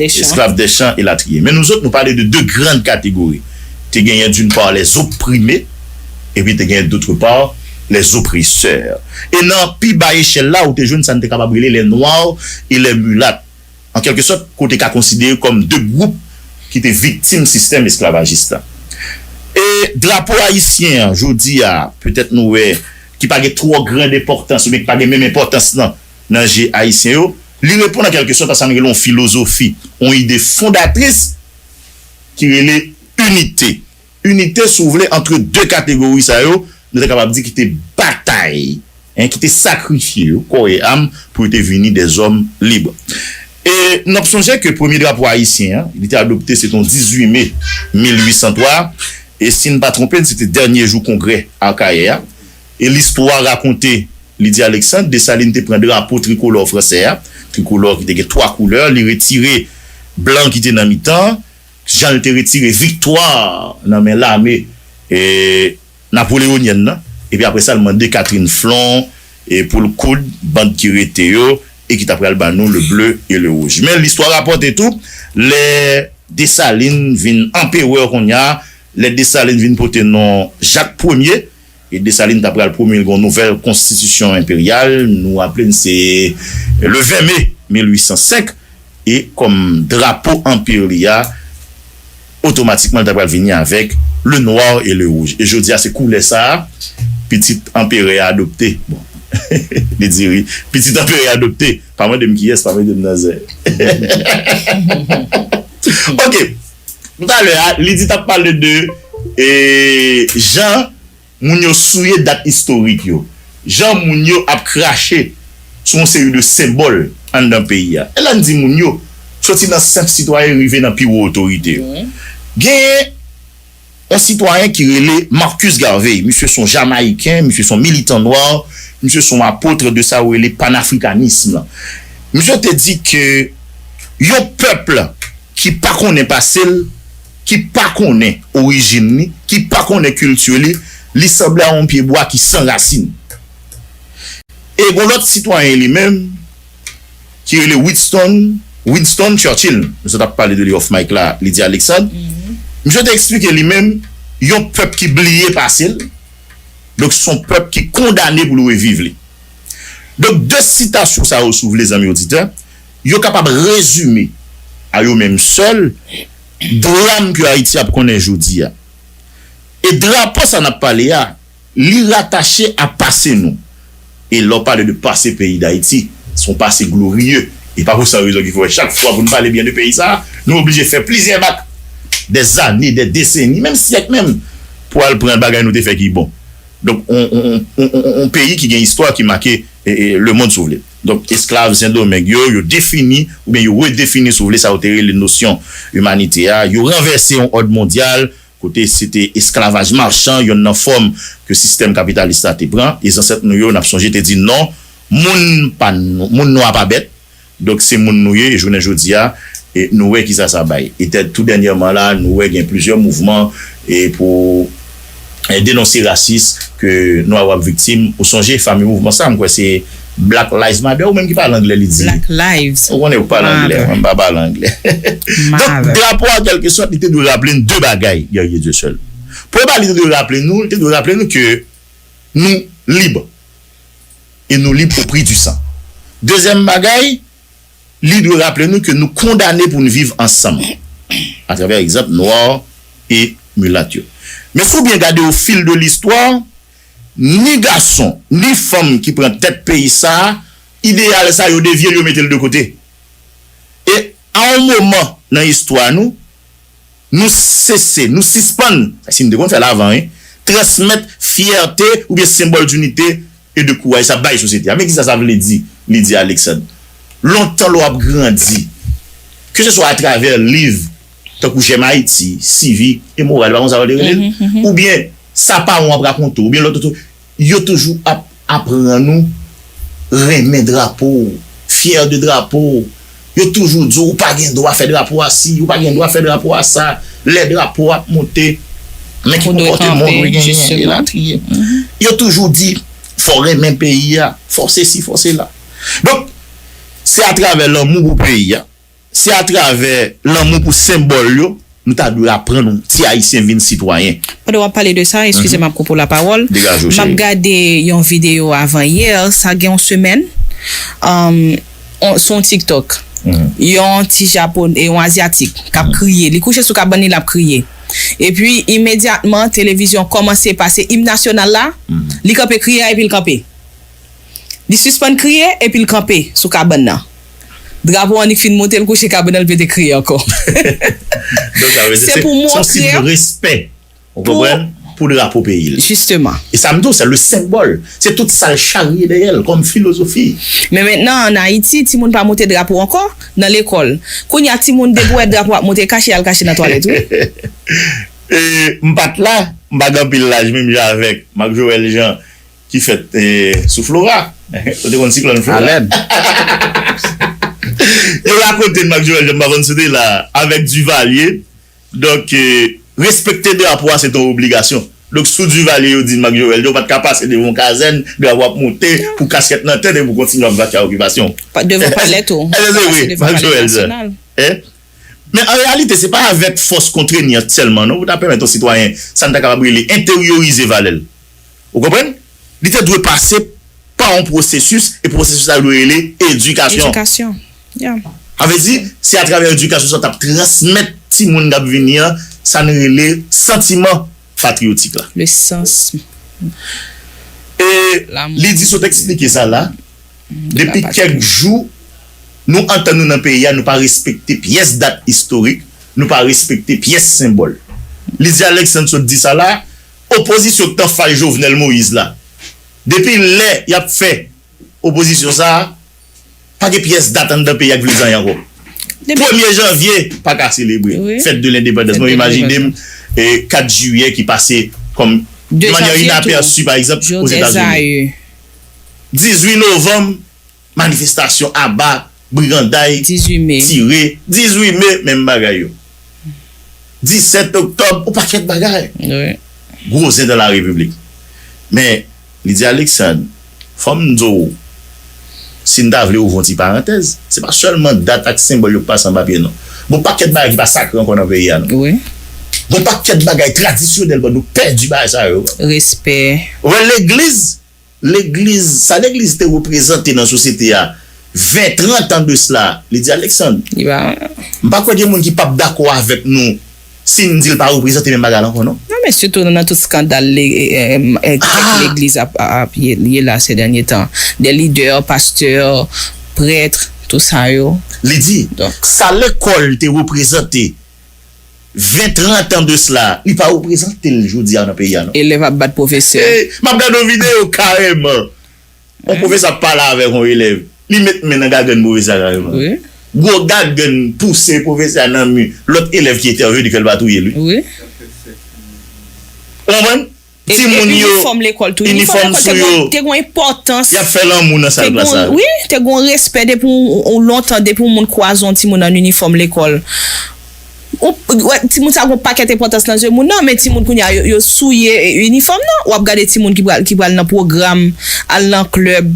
de chan, elatriye. Men nou zòt, nou pale de de grann kategori. Te genyen, d'une part, les opprimés, epi te genyen, d'autre part, les oppresseurs. E nan pi ba echèl la, ou te jwenn sa n te kapab rele les noirs et les mulattes. An kèlke sòt, ke w te ka konsidere kòm de gwoup ki te viktim sistèm esklavajis la. E drapo ayisyen an, jodi a, petèt nou wè, ki pa gen twò grann enpòtans, oubyen ki pa gen menm enpòtans lan, nan je Ayisyen yo, li reponn an kèlke sòt a sa n rele yon filozofi, yon ide fondatris ki rele inite. Inite, si w vle, antre de kategori sa yo, nou ta kapab di ki te batay, en, ki te sakrifye yo, kò e am, pou yo te vini dèzòm lib. E n ap sonje ke premye drapo ayisyen an, li te adopte, se te yon dizuit me mil uit san twa, e si n pa twonpe n, se te dènye jou kongrè Akayè a. E listwa rakonte, Lydie Alexandre, Desalin te pran drapo trikolò fransè a, trikolò ki te gen twa koulè, li retire blan ki te nan mitan, jan l te retire viktwa nan men lame, e, napoleonyèn nan, epi apre sa, l mande Catherine Flon, e, pou l koud band ki rete yo, e ki ta pral ba nou le bleu et le rouge. Men listwa rapòte tou, lè Desalin vin anperè kounye a, lè Desalin vin pote non Jak Premye, e Desalin ta pral pwomilge yon nouvèl konstitisyon enperyal, nou raple n se le ven me mil uit san senk, e kòm drapo anpè li a, otomatikman, li ta pral vini avèk le noir et le rouge. E jodi a, se koulè sa a, pitit anperè a adopte. Bon, li di wi. Pitit anperè a adopte. Pa mande m kiyès, pa mete m nan zen. Ok. Toutalè a, Lydie t ap pale de, e, jan moun yo souye dat istorik yo, jan moun yo ap krache sou yon seri de senbòl anndan peyi a. E lè n di moun yo, soti nan senp sitwayen rive nan pi wo otorite yo. Genyen yon sitwayen ki rele Marcus Garvey. Misye se yon Jamayiken, misye se yon militan nwa, misye se yon apot de sa yo rele panafrikanism lan. Misye te di ke yon pèp ki pa konnen pase l, ki pa konnen orijin li, ki pa konnen kilti li, li sanble a yon pye bwa ki san rasin. E gon lòt sitwayen li menm, ki rele Winston, Winston Churchill, nou sot ap pale de li off mic la, Lydie Alexandre. Misye te eksplike li menm, yon pèp ki bliye pase l, donk se yon pèp ki kondane pou l reviv li. Donk, de sitasyon sa yo, si w vle, zanmi oditè, yo kapab rezime a yo menm sèl dram ke Ayiti ap konnen jodi a. E drapo sa n ap pale a, li ratache a pase nou. E lè w pale de pase peyi Dayiti, se yon pase gloriye. E pa pou sa rezon ki fè chak fwa pou n pale byen de peyi sa a, nou oblije fè plizyè bak, dèzane, dè deseni, menm syèk menm, pou al pran bagay nou te fè ki bon. Donk, on, on, on, on, on, on peyi ki gen istwa ki make, e, e, lemonn, si w vle. Donk, esklav Sendomeng yo, yo defini, oubyen yo redefini, si w vle, sa yo te rele nosyon imanite a. Yo ranvèse yon òd mondyal, kote se te esklavaj machan, yonn nan fòm ke sistèm kapitalis la te pran. E zansèt nou yo, n ap sonje, te di non, moun pa n-, moun nwa pa bèt. Donk, se moun nou ye, e jounen jodi a, e nou wè kisa sa bay. E tè-, tou dènyèman la, nou wè gen plizyè mouvman, e pou, e denonse rasis ke nwa yo ap viktim. Ou sonje fame mouvman sa, m kwè se Black Lives Matter, ou menm ki pale anglè, li di. Black Lives. Ou konnen ou pale anglè, Matter. Mwen m pa pale anglè. Donk, Matter. Drapo a, kèlkesòt, li te dwe raple n de bagay, Guerrier Dieuseul. Premye bagay, li te dwe raple nou, li te dwe raple nou ke nou lib. E nou lib au prix du sang. Dezyèm bagay, li dwe raple nou ke nou kondane pou n viv ansanm, atravè egzanp nwa e milat yo. Men si w byen gade au fil de l'histoire, ni gason, ni fanm ki pran tèt peyi sa a, ideyal sa yo devye l, yo mete l de kote. E a yon moman nan istwa nou, nou sese, nou sispann, si n te konn fè l avan, wi, transmèt fyète oubyen senbòl dinite e de kouraj sa bay sosyete a. Men kisa sa vle di, Lydie Alexandre? Lontan lè w ap grandi, keseswa atravè liv, tankou J'aime Haïti, Sivik e Moral, pa konsa yo te rele l, oubyen sa paran w ap rakonte w, oubyen lòt, yo toujou ap aprann nou renmen drapo w, fyè de drapo w. Yo toujou di w, ou pa gen dwa fè drapo a si, ou pa gen dwa fè drapo a sa. Lè drapo ap monte, men ki konpòteman w dwe genyen, elatriye. Yo toujou di, fò w renmen peyi a, fò w sesi, fò w sela. Donk, se atravè lanmou pou peyi a, se atravè lanmou pou senbòl yo, nou ta dwe aprann ti Ayisyen vin sitwayen. Pandan w ap pale de sa, eskize m, m ap koupe w lapawòl. Degaje w, cheri. M ap gade yon videyo avan yè, sa gen yon semèn, um, on, sou yon TikTok. Yon ti Japon, e yon Azyatik, k ap kriye. Li kouche sou kabann li, l ap kriye. Epi, imedyatman, televizyon kòmanse pase im nasyonal la, li kanpe kriye a, epi l kanpe. Li sispann kriye epi l kanpe sou kabann nan. Drapo annik fin monte, l kouche kabann nan, l pete kriye ankò. Donk, sa vle di se, se pou se yon siy de respè. Ou konprann? pou drapo peyi l. Jisteman. E sa m di w, se le senbòl. Se tout sa l charye dèyè l kòm filozofi. Men mentnan, ann Ayiti, timoun pa monte drapo ankò nan lekòl. Kounye a, timoun depi w wè drapo ap monte, kache al kache nan twalèt, wi. E, m pa t la, m pa gen anpil laj, menm jan avèk Marc Joël Jean, ki fèt, e, sou Flora. Ou te konn siklòn Flora? Alèd. Yo rakonte n, Marc Joël Jean, m pa konn si w te la, avèk Duvalier. Donk, e, respekte drapo a, se t on obligasyon. Donk, sou Duvalier, yo di n, Marc Joël Jean, ou pa t ka pase devan yon kazèn, drapo ap monte, pou kaskèt nan tèt, epi w kontinye ap vake a okipasyon. Pa, devan palè tou. Èske se vre, Marc Joël Jean? Hein? Men an reyalite, se pa avèk fòs kontreyant sèlman, non, pou ta pèmèt yon sitwayen, sa n ta kapab rele enteryorize valè l. Ou konprann? Li te dwe pase pa yon pwosesis, e pwosesis la dwe rele edikasyon. Edikasyon. Yeah. Sa vle di, se atravè edikasyon sa w t ap transmèt timoun k ap vini an, sa n rele santiman patriyotik la. Le sens. E li di, sot eksplike sa la, depi kèk jou, nou antann nou nan peyi a, nou pa respekte pyès dat istorik, nou pa respekte pyès senbòl. Lydia Alexandre sot di sa la, opozisyon k t anfas Jovenel Moïse la, depi lè y ap fè opozisyon sa a, pa gen pyès dat anndan peyi a k vle di anyen ankò. Premye janvye pa ka selebre fèt de lendepandans. Mwen imajine m, e, kat jiyè ki pase kòm de manyè inapèsi, pa egzanp, Ozetazini. Dizwit novanm, manifestasyon, aba, briganday, tire. Dizwit me, menm bagay yo. Disèt oktòb, yon pakèt bagay. Gwo zen dan la repiblik. Men, Lydia Alexandre, fò m di w, si n ta vle ouvri yon ti parantèz, se pa sèlman dat ak senbòl yo k pase anba pye nou. Gon pakèt bagay ki pa sakre ankò nan peyi a, non. Gon pakèt bagay tradisyonèlman nou pèdi bagay sa yo. Respè. Ou wè legliz, legliz, sa legliz te reprezante nan sosyete a ven, trant an de sila, Lydia Alexandre, m pa kwè gen moun ki p ap dakò avèk nou si n di l pa reprezante menm bagay la ankò, non. Non, men sitou nan tout skandal le- e- e- e- kèk legliz ap, ap ye, ye la se dènye tan. De lidè, pastè, prèt, tout sa yo. Li di, sa lekòl te reprezante ven, trant an de sila, li pa reprezante l jodi a nan peyi a, non. Elèv ap bat pwofesè. E, m ap gade yon videyo karèman. Yon pwofesè ap pale avèk yon elèv. Li met men nan gagann pwofesè a karèman. Gwo gagann pouse pwofesè a nan mi. Lòt elèv ki entèveni fè l pa touye l, wi. Ou konprann? Timoun yo, inifòm lekòl tou. Inifòm lekòl te gen, te gen yon enpòtans. Y ap fè lanmou nan sal klas la. Wi, te gen yon respè depi w, w lontan, depi yon moun kwaze yon timoun an inifòm lekòl. Ou wè, timoun sa gen yon pakèt enpòtans nan zye moun nan, men timoun kounye a, yo, yo souye, e, inifòm nan. W ap gade timoun ki pral, ki pral nan pwogram, al nan klèb.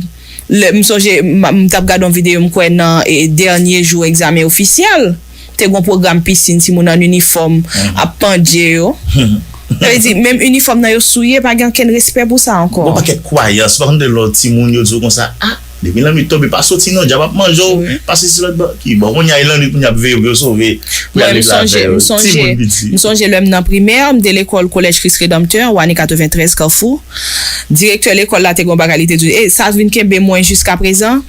Lè, m sonje, m, m t ap gade yon videyo, m kwè nan, e, dènye jou egzamen ofisyèl, te gen yon pwogram pisin, timoun an inifòm, ap pandje yo. Sa vle di, menm inifòm nan yo souye, pa gen okenn respè pou sa ankò. Gon pakèt kwayans, pa konn de lòt timoun, yo di w konsa, a, depi lannwit tonbe, pa soti non, dyab ap manje w, pa sesi lòt bò. Ki bon, kounye a, e lannwit, kounye a ap veye pou yo sove, pou y al legle avè yo. Timoun piti. M sonje lè m nan primè, m te lekòl Kolèj Kris Redanmtè, w ane katreventrèz Kafou. Direktè lekòl la te gen yon bagay li te di, e sa vin kenbe mwen jiskaprezan.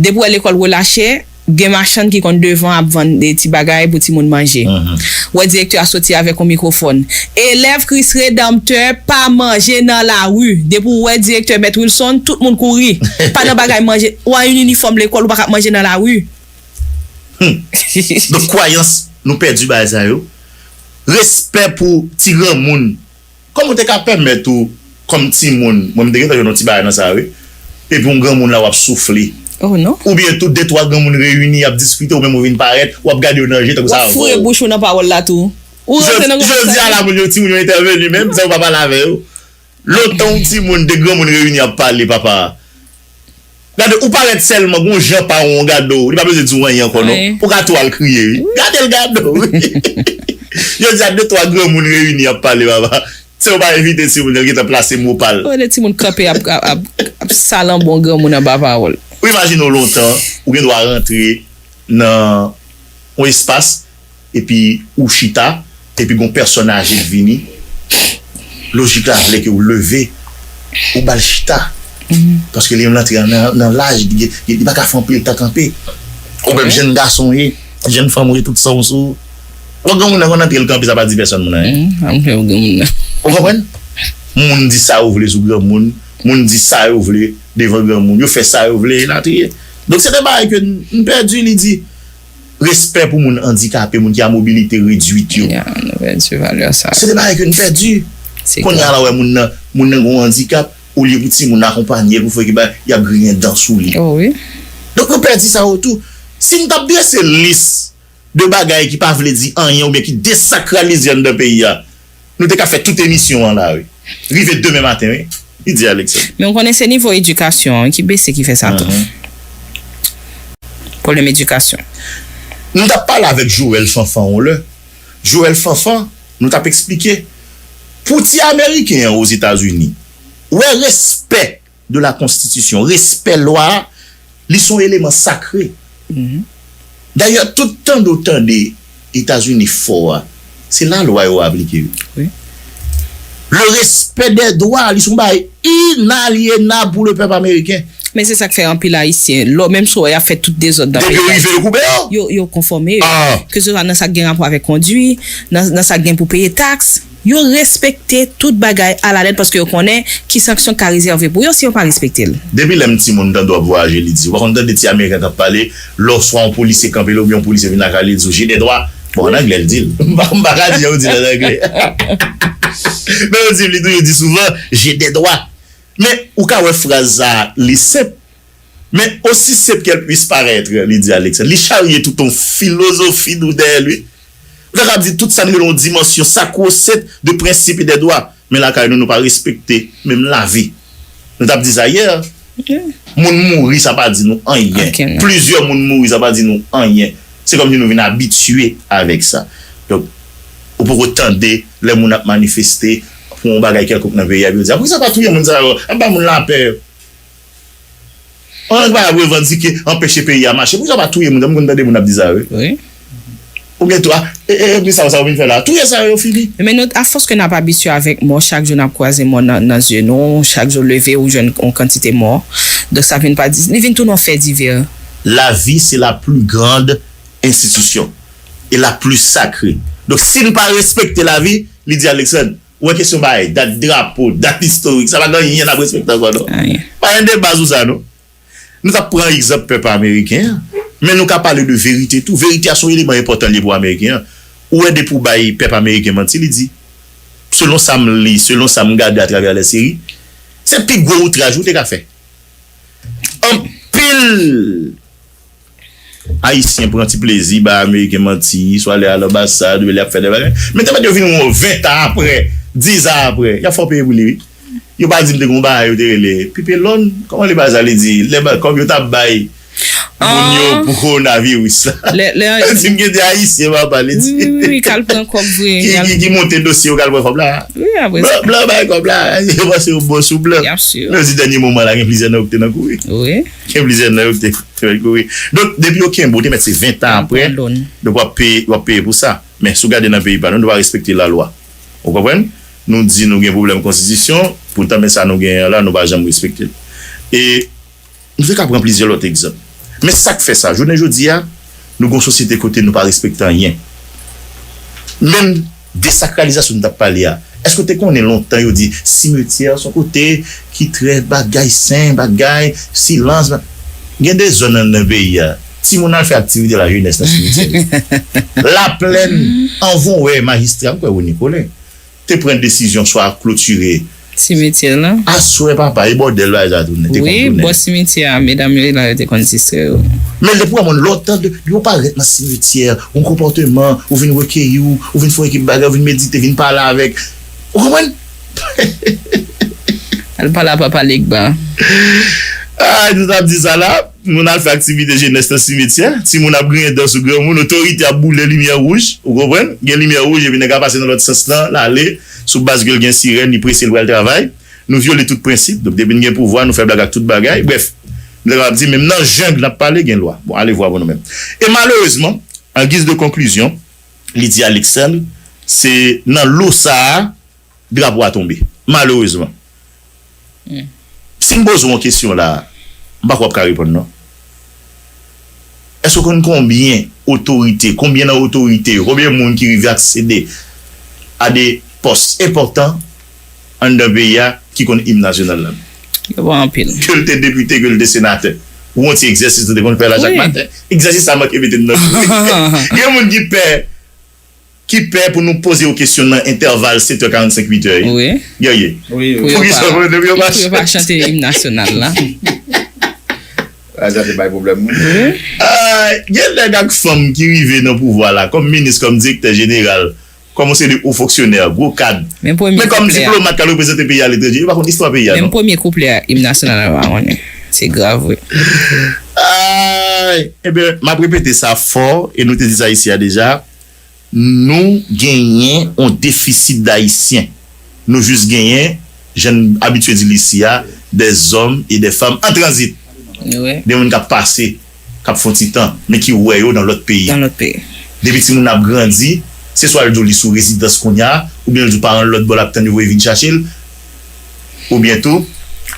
Depi w wè lekòl relache, gen machann ki konn devan ap vann de ti bagay pou timoun manje. Ou wè direktè a soti avèk yon mikwofòn. Elèv Kris Redanmtè pa manje nan lari. Depi w wè direktè Mèt Wilson, tout moun kouri. Pa nan bagay manje. Ou a yon inifòm lekòl, ou pa ka ap manje nan lari. Donk, kwayans, nou pèdi bagay sa yo. Respè pou ti granmoun. Kòman w te ka pèmèt ou, kòm timoun, mwen m te gentan jwenn yon ti bagay nan sa, wi. Epi yon granmoun la w ap soufle. Oubyen tou de twa granmoun reyini, y ap diskite, ou menm ou vin parèt, w ap gade yo nan je, tankou sa vo. W ap foure bouch ou nan pawòl la tou. Ou rantre nan konvèsasyon. Jodi a la, moun yo, timoun yo entèveni, menm san ou pa pale avè yo. Lontan yon timoun, de granmoun reyini ap pale, papa. Gade, ou parèt sèlman, gon jan pa w, gade w, li pa bezwen di w anyen ankò, non. Pou gato a l kriye, wi. Gade l, gade w, wi. Jodi a, de twa granmoun reyini ap pale, papa. Se yo pa envite timoun yo, gentan plase mo pa l. Ou wè de timoun kanpe ap, ap, ap, ap salanbe yon granmoun anba pawòl. Ou imajine w lontan, ou gen dwa rantre nan yon espas, epi ou chita, epi gon pèsòn aje k vini, lojik la vle ke w leve, ou ba l chita. Paske li menm l antre nan, nan laj, li, li, li pa ka fè anpil tan kanpe. Ou menm jèn gason w ye, jèn fanm ou ye, tout san w sou ou. Wè granmoun nan konn antre l kanpe, sa pa di pèsòn moun anyen. Ou konprann? Moun di sa yo vle sou granmoun, moun di sa yo vle devan granmoun, yo fè sa yo vle, elatriye. Donk, se de bagay ke n, n pèdi, li di, respè pou moun andikape, moun ki a mobilite redwit yo. Ya, nou pèdi valè sa. Se de bagay ke n pèdi. Se Kounye a la, wè moun nan, moun nan gen yon andikap, olye pou timoun akonpanye l, pou fè ki ba, y ap griyen dan sou li. Oh, wi. Donk, nou pèdi sa yo tou. Si n t ap drese lis de bagay ki pa vle di anyen oubyen ki desakralize anndan peyi a, nou te ka fè tout emisyon an la, wi. Rive demen maten, wi. Li di Alexandre. Men w konnen se nivo edikasyon an ki bese ki fè sa tou. Mhm. Pwoblèm edikasyon. Nou t ap pale avèk Joel Fanfan yon lè. Joel Fanfan, nou t ap eksplike. Pou ti Ameriken an Ozetazini, wè respè de la konstitisyon, respè lwa a, li se yon eleman sakre. Mhm. Dayè, tout tande w tande Etazini fò a, se lalwa yo aplike yo. Wi. Le respect des droits, li se yon bagay inalienab pou le pèp ameriken. Men se sa k fè anpil Ayisyen, lò, menm si w wè y ap fè tout dezòd nan peyi Dayiti, yo rive, yo koupe yo. Yo, yo konfòme yo. Ah. Ke se swa nan sa k gen rapò avèk kondwi, nan, nan sa k gen pou peye taks, yo respekte tout bagay alalèt paske yo konnen ki sanksyon k ka rezève pou yo si yo pa respekte l. Depi lè m timoun, m tande w ap vwayaje, li di, ou pa konn tande ti Ameriken k ap pale, lè oswa yon polisye kanpe l oubyen yon polisye vin lakay li, li di w, "J'ai des droits." Bon, an anglè, l di l. M pa, m pa ka di jan yo di l an anglè. Men yo di m, li toujou di souvan, "J'ai des droits." Men, ou ka wè fraz sa a, li senp. Men, aussi simple qu'elle puisse paraître, li di Alexandre, li charye tout yon filozofi nou dèyè l, wi. Ou ta kab di tout sa n rele yon dimansyon sakwosen de prensip e de dwa. Men lakay nou, nou pa respekte menm lavi. Nou t ap di sa yè. Moun mouri, sa pa di nou anyen. Anyen, non. Plizyè moun mouri, sa pa di nou anyen. Se kòmsi nou vin abitye avèk sa. Donk, ou poko tande lè moun ap manifeste pou yon bagay kèlkonk nan peyi a, epi yo di, "Ah, poukisa pa touye moun sa yo? Ap ba moun lapè." An pa ap revandike, anpeche peyi a mache. Poukisa pa touye moun? M konn tande moun ap di sa, wi. Wi. Oubyen tou, a, e, e, e, sa, sa w vin fè la? Touye sa yo, fini. Men nou, afòs ke n ap abitye avèk mò, chak jou n ap kwaze mò nan, nan zye nou, chak jou leve ou jwenn yon kantite mò. Donk sa vin pa di, li vin tounen yon fè divè. La vie, c'est la plus grande institution et la plus sacrée. Donk si n pa respekte lavi, li di Alexandre, ou wè kesyon bagay, dat drapo, dat istorik, sa pa gen anyen n ap respekte ankò, non. Anyen. Pa gen deba sou sa, non. Nou t ap pran egzanp pèp ameriken an, men nou ka pale de verite tou. Verite a se yon eleman enpòtan li ye pou ameriken an. Ou wè depi w bay pèp ameriken manti, li di, selon sa m li, selon sa m gade atravè lè seri, se pi gwo outraj ou te ka fè. Anpil Ayisyen pran ti plezi bay ameriken manti, swa lè al anbasad, oubyen lè y ap fè de bagay. Men te mèt yo vin wè w ven tan apre, diz an apre, y ap fè w peye pou li, wi. Yo pa di m te gen yon bagay yo te rele Pipelòn. Kòman li bay sa, li di, lè ba, kòb yo t ap bay moun yo pou kowonaviris la. Lè, lè, yo di m gen de Ayisyen, papa, li di. Wi, wi, wi, k al pran kòb vre. Ki, ki, ki monte dosye yo, k al pran kòb la. Wi, apre sa. Blan, blan bay kòb la. Yo panse yo bon sou blan. Byen si. Men yo di dènye moman la, gen plizyè nan yo ki te nan kouri. Wi. Gen plizyè nan yo ki te fè l kouri. Donk, depi yo kenbe w, te mèt se ven tan apre. Donk, w ap peye, w ap peye pou sa. Men, si w gade nan peyi pa nou, nou pa respekte lalwa. Ou konprann? Nou di nou gen pwoblèm konstitisyon, poutan, men sa nou genyen an la, nou pa janm respekte l. E nou te ka pran plizyè lòt egzanp. Men sa k fè sa, jounen jodi a, nou gen yon sosyete kote nou pa respekte anyen. Menm desakralizasyon nou t ap pale a, èske w te konnen lontan yo di simetyè se yon kote ki trè bagay sen, bagay, silans, ba-, gen de zòn anndan peyi a, timoun al fè aktivite lajenès nan simetyè. Laplèn, anvan w wè majistra, m kwè Rony Colin, te pran desizyon swa klotire. Simetyè la. Aswè, papa, e bòdèl bagay sa tounen, te konn tounen. Wi, bò simetyè a, medam yo la, yo te konn distrè yo. Men lè pou moun lòt tan de, yo parèt nan simetyè, yon konpòteman, ou vin rekeyi w, ou vin fè yon ekip bagay, ou vin medite, vin pale avèk. Ou konprann? Al pale a papa Legba. Ah, nou t ap di sa la. Moun al fè aktivite jenès nan simetyè, timoun ap griyen dan sou granmoun, otorite ap boule limyè wouj, ou konprann? Gen limyè wouj, epi nèg la pase nan lòt sans lan, l ale, sou baz ke l gen sirèn, li prese, l pral travay. Nou vyole tout prensip, donk depi n gen pouvwa, nou fè blag ak tout bagay. Brèf, nou ta kapab di, menm nan jang n ap pale, gen lwa. Bon, ale vwa pou nou menm. E malerezman, an giz de konklizyon, li di Alexandre, se nan lo sa a, drapo a tonbe, malerezman. Si m poze w yon kesyon la, m pa kwè w ap ka reponn, non. Èske w konn konbyen otorite, konbyen nan otorite yo, konbyen moun ki rive aksede a de pòs enpòtan anndan peyi a ki konn im nasyonal la. Yo bon anpil. Ke l te depite, ke l te senatè. Ou yon ti egzèsis nou te konn fè la chak maten. Egzèsis sa manke mete m nan. Gen moun ki pè, ki pè pou nou poze yo kesyon nan entèval sèt è karannsenk, uit è. Wi. Yo ye. Wi, wi. Pou yo pa, pou yo pa chante im nasyonal la. A, sa te bay pwoblèm, wi. Gen nèg ak fanm ki rive nan pouvwa la, kòm minis, kòm direktè jeneral, kòm yon seri de wo fonksyonè, gwo kad. Men kòm diplomèt k al reprezante peyi a aletranje, yo pa konn istwa peyi a, non. Menm premye kouplè a im nasyonal la, yo pa konnen. Se grav, wi. Ay, ebyen, m ap repete sa fò, e nou te di sa isi a deja, nou genyen yon defisit d Ayisyen. Nou jis genyen, jan n abitye di l isi a, des hommes et des femmes en transit. Wi. De moun k ap pase, k ap fè yon ti tan, men ki wè yo nan lòt peyi. Nan lòt peyi. Depi timoun nan ap grandi, se swa l di w li sou rezidans kounye a, oubyen l di w paran l lòt bò l ap tann yo voye vin chache l, oubyen tou,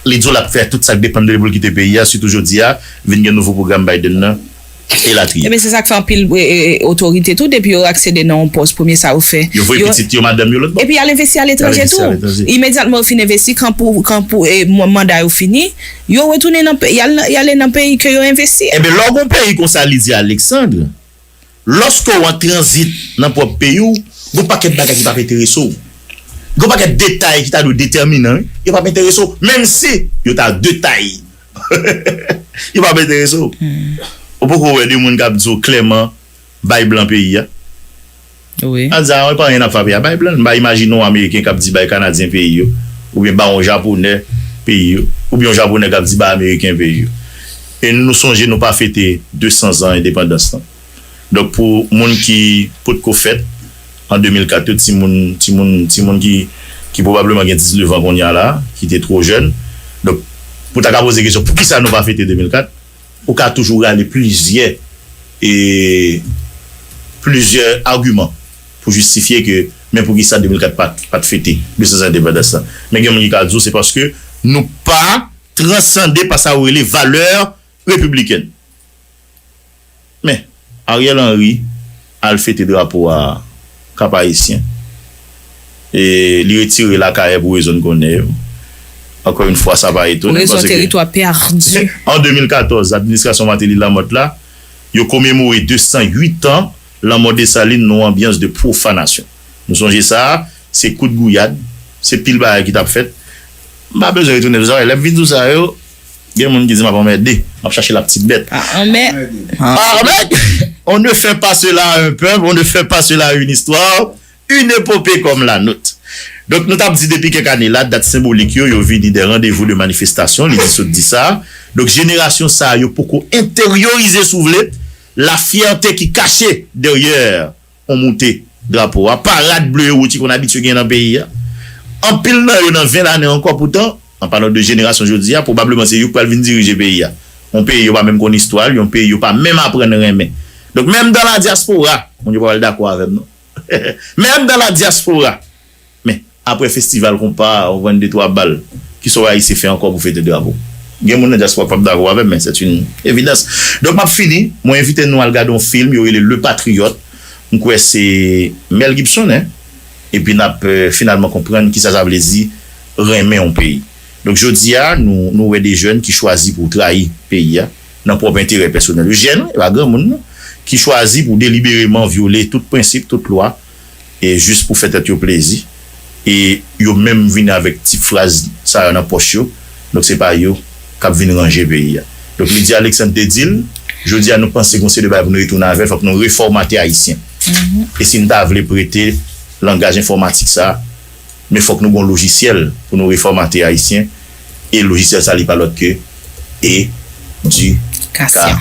li di w l ap fè tout sa k depann de li pou l kite peyi a, sitou jodi a, vin gen nouvo pwogram Biden nan, elatriye. Ebyen, se sa k fè anpil, e, e, e, otorite tou, depi yo aksede nan yon pòs, premye sa yo fè, yo voye pitit yo, madanm yo lòt bò. Epi y al envesti aletranje tou. Y al envesti aletranje. Imedyatman yo fin envesti, kan pou, kan pou, e, manda yo fini, yo retounen nan peyi, y al, y ale nan peyi ke yo envesti a. Ebyen, lè w gon peyi konsa, Lydie Alexandre, lòske w an tranzit nan pwòp peyi w, gon pakèt bagay ki p ap enterese w. Gon pakèt detay ki ta dwe detèminan, wi, yo p ap enterese w, menm si yo ta detay. Yo p ap enterese w. Ou poko wè de moun k ap di w klèman, bay blan peyi a. Wi. An di, a, pa anyen n ap fè a peyi a, bay blan. M pa imajine yon Ameriken k ap di bay Kanadyen peyi yo, oubyen ba yon Japonè peyi yo, oubyen yon Japonè k ap di bay Ameriken peyi yo. E nou sonje nou pa fete de san zan endepandans lan. Donk, pou moun ki potko fèt an de mil kat yo, timoun, timoun, timoun ki, ki pwobableman gen diznèf an kounye a la, ki te twò jèn. Donk, pou ta ka poze kesyon, poukisa nou pa fete de mil kat? Ou ka toujou rale plizyè, e, plizyè agiman pou jistifye ke, men poukisa de mil kat pa t, pa t fete de san zan endepandans lan. Men gen moun ki ka di w se paske nou pa transande pa sa yo rele valè repiblikèn. Men, Ariel Henry al fete drapo a Kap Ayisyen. E li retire Lakayè pou rezon n konnen yo. Encore une fois, sa pa etonan, paske an de mil katòz, administrasyon Martelly-Lamothe la, yo komemore de san uit an lanmò Desalin nan yon anbyans de pwofanasyon. Nou sonje sa, se kout gouyad, se pil bagay ki t ap fèt. M pa bezwen retounen sou sa, lè m fin di w sa yo, gen moun ki di m ap anmède, m ap chache laptibèt. Ah, anmè-, ah, anmè-, on ne fait pas cela à un peuple, on ne fait pas cela à une histoire, une épopée comme la nôtre. Donk, nou t ap di depi kèk ane la, dat senbolik yo, yo vini de randevou de manifestasyon, li di sot di sa. Donk, jenerasyon sa yo poko enteryorize, si w vle, lafyète ki kache dèyè on moute drapo a, parad ble e wouj ki konn abitye gen nan peyi a. Anpil nan yo nan ven lane ankò, poutan, an palan de jenerasyon jodi a, pwobableman se yo k pral vin dirije peyi a. Yon peyi yo pa menm konn istwa l, yon peyi yo pa menm aprann renmen. Donk, menm dans la diaspora, moun yo pa pral dakò avè m, non. Menm dans la diaspora, men, apre festival konpa, ou vann de twa bal, kisa w Ayisyen fè ankò pou fete drapo? Gen moun nan dyaspora k p ap dakò avè m, men c'est une évidence. Donk, m ap fini. Mwen envite nou al gade yon fim, yo rele Le Patriote. M kwè se Mel Gibson, en. Epi n ap, euh, finalman konprann kisa sa vle di renmen yon peyi. Donk, jodi a, nou, nou wè de jèn ki chwazi pou trayi peyi a nan pwòp enterè pèsonèl yo. Jèn, wi, e pa granmoun, non, ki chwazi pou delibereman vyole tout prensip, tout lwa, e jis pou fè tèt yo plezi, e yo menm vin avèk ti fraz sa yo nan pòch yo, donk se pa yo k ap vin ranje peyi a. Donk, Lydie Alexandre te di l, jodi a nou panse gon seri de bagay pou nou retounen avè l, fòk nou refòmate ayisyen. E si n ta vle prete langaj enfòmatik sa, men fòk nou gon lojisyèl pou nou refòmate ayisyen, e lojisyèl sa li pa lòt ke edikasyon.